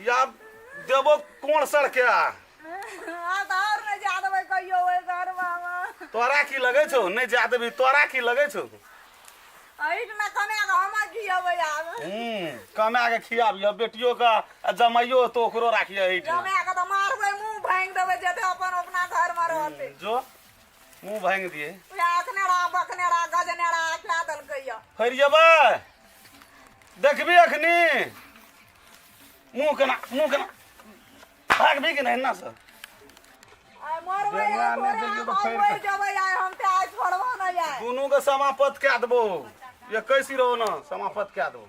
या देबो कोण सर के आ आ तऽ आओर नहि जा देबै कहियो ओहि घर बाबा तोरा की लगै छौ नहि जा देबी तोरा की लगै छौ एहिठिना कमाए कऽ हम खियेबै आब हूँ कमा के खियाबिह बेटियो के आ जमाइयो तो ओकरो राखिह एहिठिना जमाए कऽ तऽ मारबै मुँह भाङि देबै जेतै अपन अपना घरमे रहतै जो मुँह भाङि दिए वएह अखनेरा बकनेरा गजनेरा खिया देलकै यऽ फरि जेबै देखबी अखनी मुँह केना मुँह केना भागबी कि नहि एना से आइ मरबै बेंगला आइ नहि तोरे देलियौ तऽ हम फेर मरि जेबै आइ हम तऽ आइ छोड़बो नहि आइ दुनू के समापत कए देबो एकैस ही रहो ने समापत कए देबो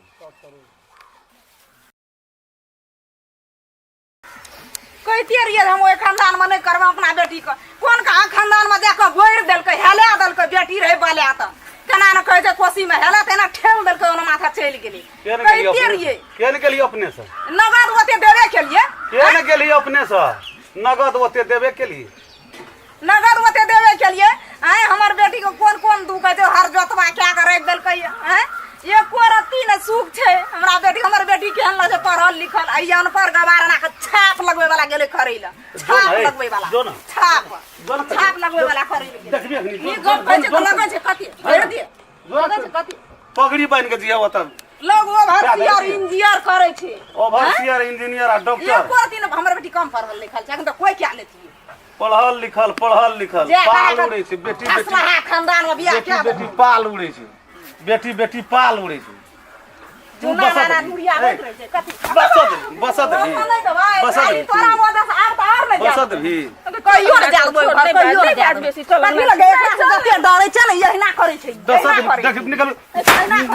कहिते रहियै हम ओहि खानदानमे नहि करबै अपना बेटीके कोन कहाँ खानदानमे जा कऽ बोरि देलकै हेला देलकै बेटी रहै बला तऽ केना ने कहै छै कोसीमे हेला तेना ठेल देलकै ओना माथा चलि गेलै के ने गेली कहिते अपने रहियै के ने गेली अपने से नगद ओते देबे केलियै के ने गेली अपने से नगद ओते देबे केली नगद ओते देबे केलियै आँय हमर बेटीके कोन कोन दुख है हर जोतवा कए कऽ राखि देलकै आँय एको रत्ती नहि सुख छै हमरा बेटी हमर बेटी केहन लगै छै पढ़ल लिखल आ ई अनपढ़ गवार एना कऽ छाप लगबै वाला गेलै करै लए जो छाप ने, लगबै वाला जो ने। छाप जो ने छाप लगबै वाला करै लए गेलै। देखबी अखनी, जो, ई गप कहै छै जो, जो, तऽ लगै छै कथी भरि दिए जो, लगै छै कथी पगड़ी बान्हि के जिया ओतऽ लोग ओवरसियर इंजीनियर करै छै ओवरसियर इंजीनियर आ डॉक्टर एको रत्ती नहि हमर बेटी कम पढ़ल लिखल छै एखन तऽ कोइ क्या लेतियै पढ़ल लिखल पढ़ल लिखल जे पाल उड़ै छै बेटी बेटी असलहा खानदान में बियाह बेटी क्या बेटी पाल उड़ै छै बेटी बेटी पाल उड़ै छै तू जुना बसत नाना रही। नुरिया ए, होइत रहै छै कथी बसत रही, बसत रही। बसत नहि देबै बसत खाली रही। तोरा मदद से आब तऽ आओर नहि जायब बसत भी कहियो नहि जायब ओहि घर कहियो नहि जायब बेसी, चल, कथी लगे एकरा से जते डरै छै ने एहिना करै छै दसत एहिना करै देख छै। निकल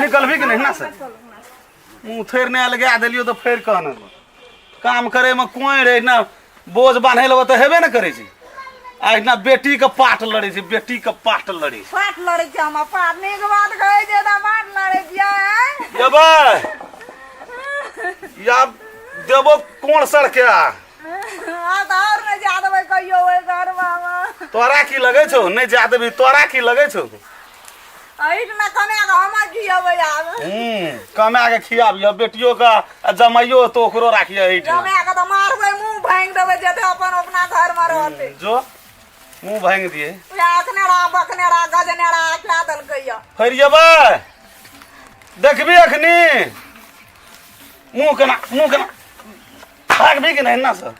निकलबी कि नहीं ना से मुँह थेर नहि लगा देलियो तऽ फेर कहने काम करैमे कोइ रहै ना बोझ बान्है लए तऽ हेबे ने करै छै आ एहिना बेटीके पाट लड़ै छै बेटीके पाट लड़ै छै पाट लड़ै छै हम पाट नीक बात कहै छै तऽ पाट लड़ै छियै आँय? देबै या देबो कोण सड़के आ आ तऽ आओर नहि जा देबै कहियो ओहि घर बाबा तोरा की लगै छौ नहि जा देबी तोरा की लगै छौ एहिठिना कमाए कऽ हम खियेबै आब हूँ कमा के खियाबिह बेटियो के आ जमाइयो तो ओकरो राखिह एहिठिना जमाए कऽ तऽ मारबै मुँह भाङि देबै जेतै अपन अपना घरमे रहतै जो मुँह भाङि दिए वएह अखनेरा बकनेरा गजनेरा कए देलकै यऽ फरि जेबै देखबी अखनी मुँह केना मुँह केना भागबी कि नहीं ना सर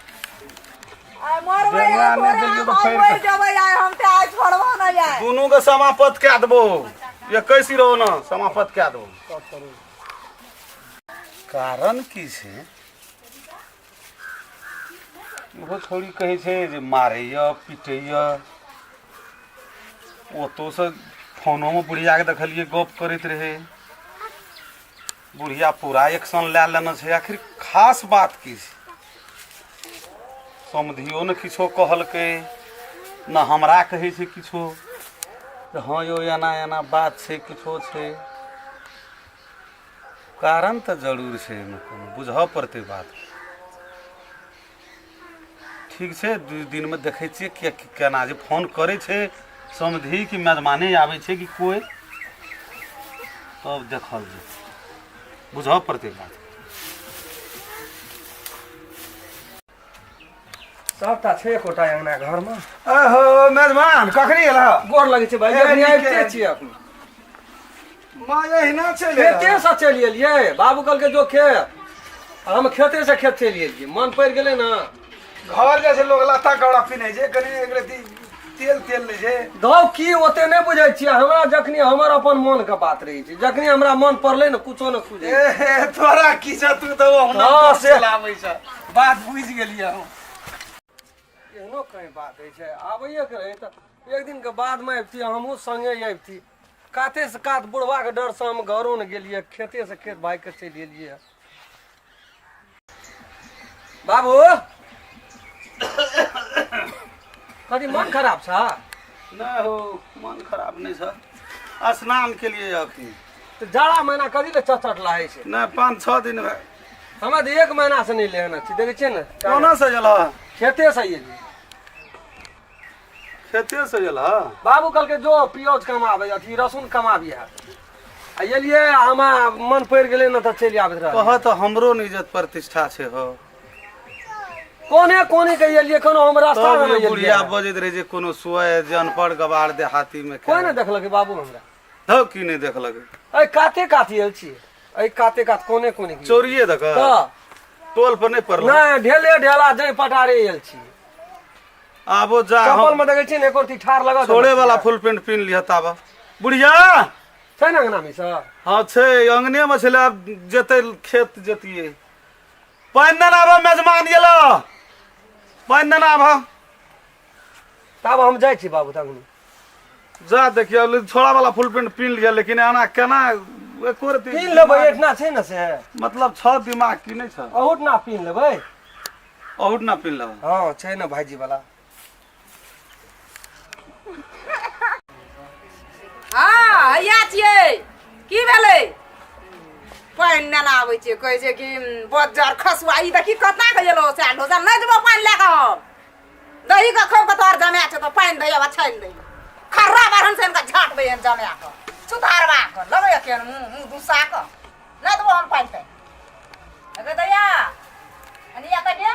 आइ मरबै बेंगला आइ नहि तोरे देलियौ तऽ हम फेर मरि जेबै आइ हम तऽ आइ छोड़बो नहि आइ दुनू के समापत कए देबो एकैस ही रहो ना समापत कए देबो कारण की छै ओहो छौड़ी कहै छै जे मारैए पीटैए ओतौसँ फोनोमे बुढ़ियाके देखलियै गप करैत रहै बुढ़िया पूरा एक्शन लए लेने छै आखिर खास बात की छै समधियो ने किछो कहलकै ने हमरा कहै छै किछो जे हँ यौ एना एना बात छै किछो छै कारण तऽ जरूर छै एहिमे कोनो बुझऽ पड़तै बात ठीक छै दू दिनमे देखै छियै के केना जे फोन करै छै समधि कि मेजबाने आबै छै कि कोइ तब देखल जेतै बुझऽ पड़तै बात सबटा छै एकोटा अंगना घरमे अहो मेजबान कखनी एलह गोर लगै छै भाई ए, जखनी नीके। आबिते छियै अपने माँ एहिना चलि एलह। खेते से चलि एलियै बाबू कहलकै जो खेत आ हम खेते से खेत चलि एलियै मन पड़ि गेलै ने घर जाइ छै लोग लत्ता कपड़ा पिन्है छै कनि एक रत्ती तेल तेल लै छै धौ की ओते नहि बुझै छियै हमरा जखनी हमर अपन मन के बात रहै छै जखनी हमरा मन पड़लै ने कुछो ने सुझै ए तोरा की छ तू तऽ ओहुना हँ, से- चलाबै छ बात बुझि गेलियै हम एहनो कहीं बात होइ छै आबैएके रहै तऽ एक दिनके बादमे अबिती हमहूँ सङ्गे अबिती काते से कात बुढ़बाके डरसँ हम घरो ने गेलियै खेते से खेत भागि कऽ चलि एलियै बाबू कथी मन खराब छ नहि हो मन खराब नहि छ स्नान के लिए अखनी तऽ जाड़ा महीना कथी लए चचट लागै छै नहि पाँच छओ दिन भए हमरा तऽ एक महीना से नहि लेने छी देखै छियै ने कोना से एलह खेते से एलियै खेते से एलह बाबू कहलकै जो पियाज कमाबै अथी रसुन कमाबिहे आ एलियै आ हमरा मन पड़ि गेलै ने तऽ चलि आबैत रहै कह तऽ हमरो ने इज्जत प्रतिष्ठा छै हो कोने कोने के एलियै कोनो हम रास्ता तब मे ये नहि बुढ़िया एलियै बजैत रहे जे कोनो सोए जे अनपढ़ गवार देहाती में कोई नहि देखलकै बाबू हमरा धौ की नहि देखलक एहि काते कात आयल छियै एहि काते कात कोने कोने के चोरिए दक तऽ टोल पर नहि पड़ल नहि ढेले ढेला जै पटारे आयल छियै आबो जा चप्पल में देखै छियै ने एको रत्ती ठार लगत छोड़े वाला फुल पेंट पिन लिह ताबा बुढ़िया छै ने अंगना में सर हाँ छै अंगने में छलै आब जेतै खेत जेतियै पानि देना आबऽ मेजमान गेलो पानि देना आबऽ तब हम जाइ छी बाबू तक जा देखियौ छोड़ा वाला फुल पेंट पिन लिअ लेकिन एना केना एको रत्ती पीन लेबै एठना छै ने से मतलब छ दिमाग की नहि छ अहुठना पीन लेबै अहुठना पिन लेबै हँ छै ने भाईजी वाला हँ हैया छियै की भेलै पानि नेना आबै छै कहै छै कि बज्जर खसुआ ई देखी कतना के एलो सएह ढोसा नहि देबो पानि लए कऽ हम दही के खूब के तोहर जमा छौ तऽ पानि दैया छानि दैया खर्रा बारहन से इनका झाट दैया जमा कऽ सुधारवा कऽ लगैया केहन मुँह मुँह दुसा कऽ नहि देबो हम पानि तानि अगे दैया अनिया कहिया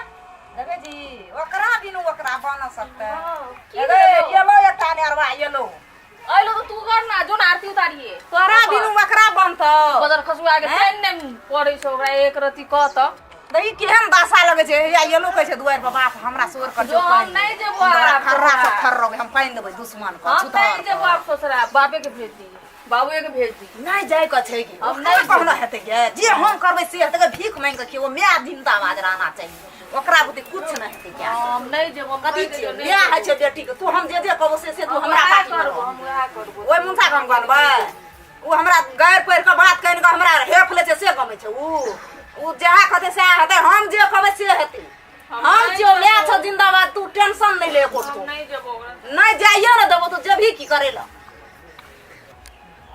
देखै छी ओकरा बिनु ओकरा बन सकतै की अगे भेलौ? येलो एकटा नेरवा येलो अइलो तो तू कर ना जो ना आरती उतारिए तोरा बिनु ओकरा बनतौ बदर खसुआ के हैं? पानि नहि पड़ै छौ ओकरा एक रत्ती कह तऽ देखी केहन दशा लगै छै हैया येलो कहै छै दुआरि पर बाप हमरा सोर कर जो हम नहि जेबो आब खर्रा से ससुरा। खर्रो हम पानि देबै दुश्मन के हम छुतहर नहि के। जेबो आब ससुरा बाबे के भेज दी बाबुए के भेज दी नहि जाय के छै कि हम नहि कहना हेतै गे जे हम करबै से हेतै गे भीख मांगि के खेबो माय जिंदाबाद रहना चाहिए ओकरा बुते कुछ नहि हेतै गे हम नहि जेबो हम कथी कहि छियै देलियौ, नहि माय होइ जेबो। छै बेटी के तू हम जे जे कहबो से से तू हम हमरा वएह बात करबो हम वएह करबो ओहि मुनसा के हम गनबै ओ हमरा गारि पढ़ि कऽ बात कनि कऽ हमरा हेफ लै छै से गमै छै ऊ ऊ जएह कहतै सएह हेतै हम जे कहबै से हेतै हम हम नहि छियौ माय जेबो। छौ जिंदाबाद तू टेंशन नहि ले एको हम तू नहि जेबो ओकरा नहि जाइए ने देबो तू जेबही की करै लए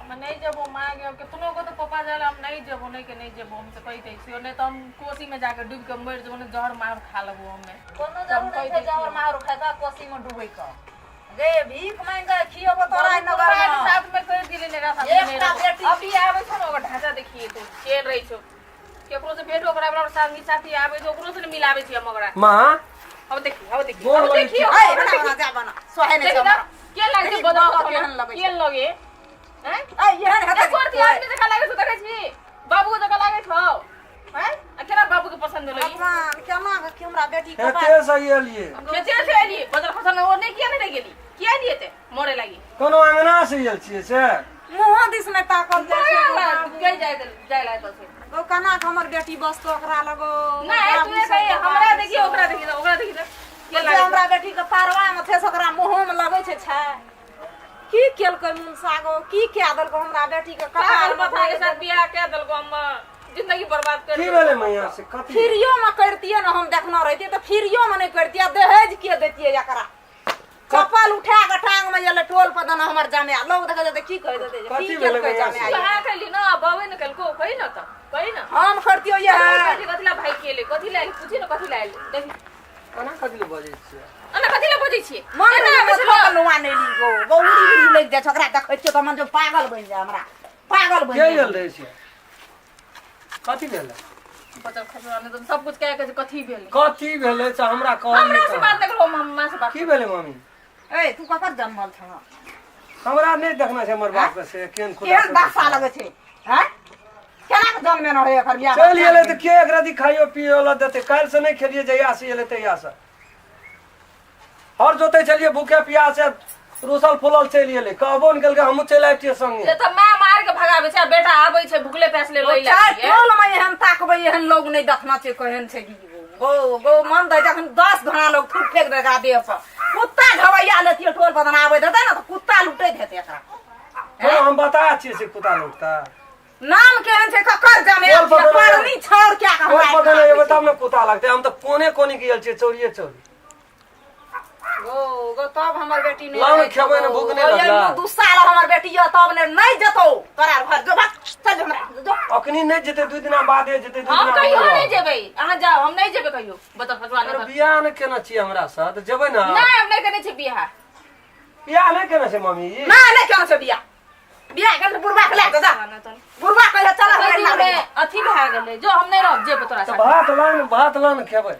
हम नहि जेबो माँ गे केतनो को तो पप्पा जाए हम नहीं जेबो नहीं के नहीं जेबो हम से कहि दै छियो नहीं तो हम कोसी में जाके डूब के मरि जेबो नहीं जहर मार खा लेबो हमे कोनो जरूर नहीं छै जहर मार खाय के कोसी में डूबै के गे भीख मांगि के खियेबो तोरा एहि नगर पप्पा के में साथ में कहि दिली ने साथ में नहीं एकटा रहबो। बेटी। अभी आबै छौ ने ओकर ढांचा देखिए तो चेन रहै छौ केकरो से भेंट ओकरा बराबर संगी साथी आबै छै ओकरो से ने मिलाबै छी हम ओकरा माँ अब देखी अब देखी गोर अब लगै देखी छी। ऐ बना बना जा बना सोहे नहीं देखी छै ना हमरा के लागे देखी, बदल बाबा केहन लगै के छै। लगे हैं ऐ एहन हेतै एको रति आदमी जकाँ लागै छौ देखै छी बाबू जकाँ लागै छौ हैं आ केना बाबू के पसंद भेलै ई? भगवान केना के कि हमरा बेटी के बात खेते से एलियै खेते से एलियै बदल फसल ओ नहि किया नहि गेली किया एलियै ते मरे लागी कोनो अंगना से आयल छियै से मुँहो दिस नहि ताकल जाइ छै गो बाबू। गई जाय जाय लाय तो से गो केना के हमर बेटी बसतो ओकरा लगो नहीं बाबू तू सब कही के हमरा बाबू देखी सब। ओकरा देखी ओकरा देखी के जे लागै हमरा बेटी के पारवा में छै से ओकरा मुँहो में लगै छै छै की केलकै मुनसा गो की कए देलको हमरा बेटी के पागल कपार में बता के साथ बियाह कए देलको हम जिंदगी बर्बाद कर की भेलै मैया से कथी फ्रीयो में करतियै ने हम देखना रहितियै तऽ फ्रीयो में नहि करतियै दहेज के दैतियै एकरा चप्पल उठा के टांग में एलै टोल पर दना हमर जमाय लोग देखै तऽ की कहि देतै जे कथी की भेलै केलकै मैया जमाय कहाँ कैली ना बाबे ने कलको कही ना त कही ना हम करतियै इएह कथी ला भाई केले कथी ला पूछी ना कथी ला देखी केना कथी लए बजै छियै एना कथी ला बजै छियै मन एना आबै छै ठोक नुआ नहि ली गो गौरी उरी लागि जाइ छै ओकरा देखै छियै तऽ मन जो पागल बनि जाइ हमरा पागल बनि के जाइ आयल रहै छियै कथी भेलै बचल खसरा नहि तऽ सब कुछ कह के कथी भेलै कथी भेलै से हमरा कहल हमरा से नहि बात नहि करो हम माँ से बात की भेलै मम्मी ए तू ककर जन्मल छह हमरा नहि देखना छै हमर बाप के से केहन खुदा केहन दशा लगै छै हैं केना के जन्मे न रहै एकर बियाह चलि एलै तऽ के एकरा दी खाइयो पियो लए देतै काल्हि से नहि खेलियै जहिया से एलै तहिया से हर जोतै छलियै भूखे प्यासे रुसल फूलल चलि एलै कहबो नहि केलकै हमहूँ चलि आबितियै संगे से तऽ माय मार के भगाबै छै आ बेटा आबै छै भुखले प्यासले लई चाहे लागि टोल में एहन ताकबै एहन लोग नहि देखना छै केहन छै की गो गो मन दै जखन 10 घना लोग थूक फेंक दे एकरा देह पर कुत्ता झवैया लेतियै टोल पर आबै देतै ने तऽ कुत्ता लुटैत हेतै एकरा कोनो हम बता छियै से कुत्ता लुटता नाम केहन छै ककर जमे टोल पर देने- परनी छौड़ क्या के टोल हमरा पर देने एबै तब ने कुत्ता लगतै हम तऽ कोने कोने गेल छियै चोरिये चोरी गो गो तब हमर बेटी नहि लाउ ने रहै छौ खेबै ने, गो। भूख नहि गो, लगला। ये दू साल हमर बेटी यऽ तब ने नहि जेतौ तोरा घर जो भाग चल जो हमरा जो अखनी नहि जेतै दू दिना बादे जेतै दू हम दिना कहियो बाद। नहि जेबै अहाँ जाउ हम नहि जेबै कहियो बता फसवा अरे नहि बियाह नहि केने छियै हमरा से तऽ जेबै ने नहि हम नहि केने छी बियाह बियाह नहि केने छै मम्मी नहि नहि केना छै बियाह बियाह केने बुढ़बा के लए कऽ जा बुढ़बा कहिया चल हमरा अथी भए गेलै जो हम नहि रहब जेबै तोरा तऽ साथ भात लान भात लान खेबै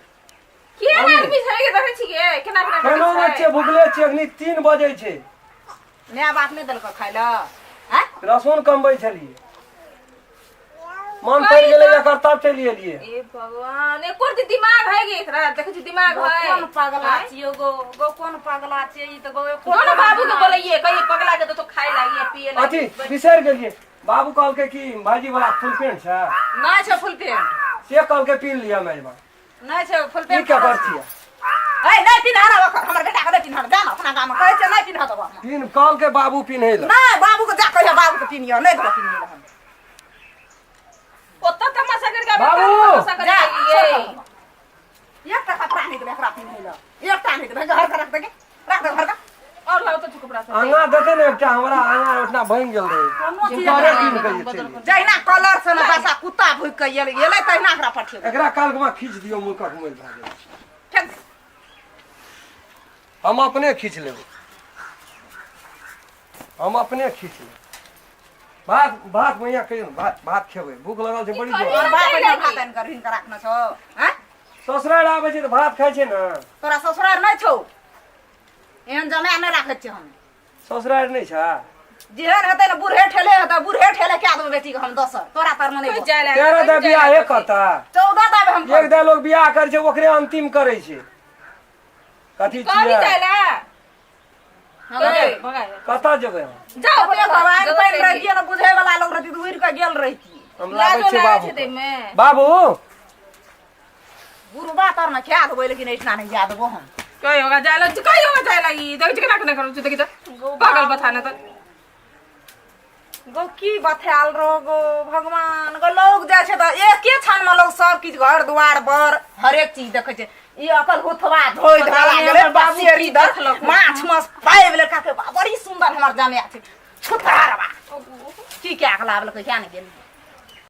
केहन आदमी छै के देखै छियै केना केना केना बजै नहि छै छियै भुखले छियै अखनी 3 बजै छै। माय बाप नहि देलको खाय लए आँय? रसोन कमबै छलियै मन पड़ि गेलै एकर तब चलि एलियै। ए भगवान एको रत्ती दिमाग है गे एकरा देखै छी दिमाग गो है कोन पगला छियै गो गो कोन पगला छियै ई तऽ गो एको जो ना बाबू के बोलैये कहिए पगला के तो तो खाए लागी पिए लागी। अथी बिसरि गेलियै बाबू कहलकै कि भाईजी वाला फुल पेंट छै। नहि छै फुल पेंट से कहलकै पिन्ह लिअ मेजबान। नहि छै फुल की पेंट के करतियै ए नहि पिन्हा ओकर हमर बेटा के नहि पिन्हा जा ने अपना गाम कहै छै नहि पिन्हा देबो हम। पिन्ह कहलकै बाबू पिन्है लए। नहि बाबू के जा कहियो बाबू के पिन्हियो नहि देबो पिन्है लए हम। ओतऽ तमाशा करके आबै, बाबू! तमाशा करे जा लागियै। छोड़ दहो। एकटा कपड़ा नहि देबै एकरा पिन्है लए एकटा नहि देबै घर के रख देगे रख दे घर के। और लाओ तो कपड़ा सब। आगाँ देते ने एकटा हमरा आगाँ ओतना बनि गेल रहै कोनो चीज हुनकरे एकरा पिन्ह के जे चलि गेल। जहिना कलर से ने बसा कुत्ता भुकि के गेल गेलै तहिना एकरा पठेबै। एकरा काल्हि खींच दियौ मुँहक मैल भए गेल। फेंक दे। हम अपने खींच लेबै हम अपने खींच लेबै। भात भात मैया कहियो ने भात भात खेबै भूख लगल छै बड़ी जोर। तोहर बाप एहिना भात आनि कऽ ऋण कऽ राखने छौ आँय? ससुरारि आबै छै तऽ भात खाइ छै ने। तोरा ससुरारि नहि छौ एहन जमाए नहि राखै छियै हम। ससुरारि नहि छै? जेहन हेतै ने बूढ़े ठेले हेतै बूढ़े ठेले कए देबै बेटीके हम दोसर तोरा तरमे नहि कोई जाय लागे, 13 दा कोई जाय बियाहे लागे। करता। 14 दाबे हम एक दा लोग बियाह करै छै ओकरे अंतिम करै छै। कथी कभी छियै? जाय ला? छियै। भगाए। कतऽ जेबै हम? जाओ अपने भगवान पानि रहितियै ने बुझै वाला लोग रहती तऽ उड़ि कऽ गेल रहितियै। हम लाबै लाजो छियै लागै बाबू छै देहमे। बाबू गुरुबा तर ने खा देबै लेकिन एहिठिना नहि जा देबो हम। कहीं होगा जाय लग कहीं होगा जाय लगी देखै छी केना केना करै छै देखी तऽ पागल बथाने तऽ। गो की बथायल रहो गो भगवान गो लोग जाइ छै तऽ एके क्षण में लोग सब किछु घर दुआर बर हरेक चीज देखै छै ई अकल हुथवा धोइ पता धोआ नहि गेलै हमर बाबू पसेरी की दर देखलक। माछ मास पाबि लेलकै बा बड़ी सुन्दर हमर जमाए छै छुतहर बा की कए कऽ लाबलकै किया नहि गेलियै।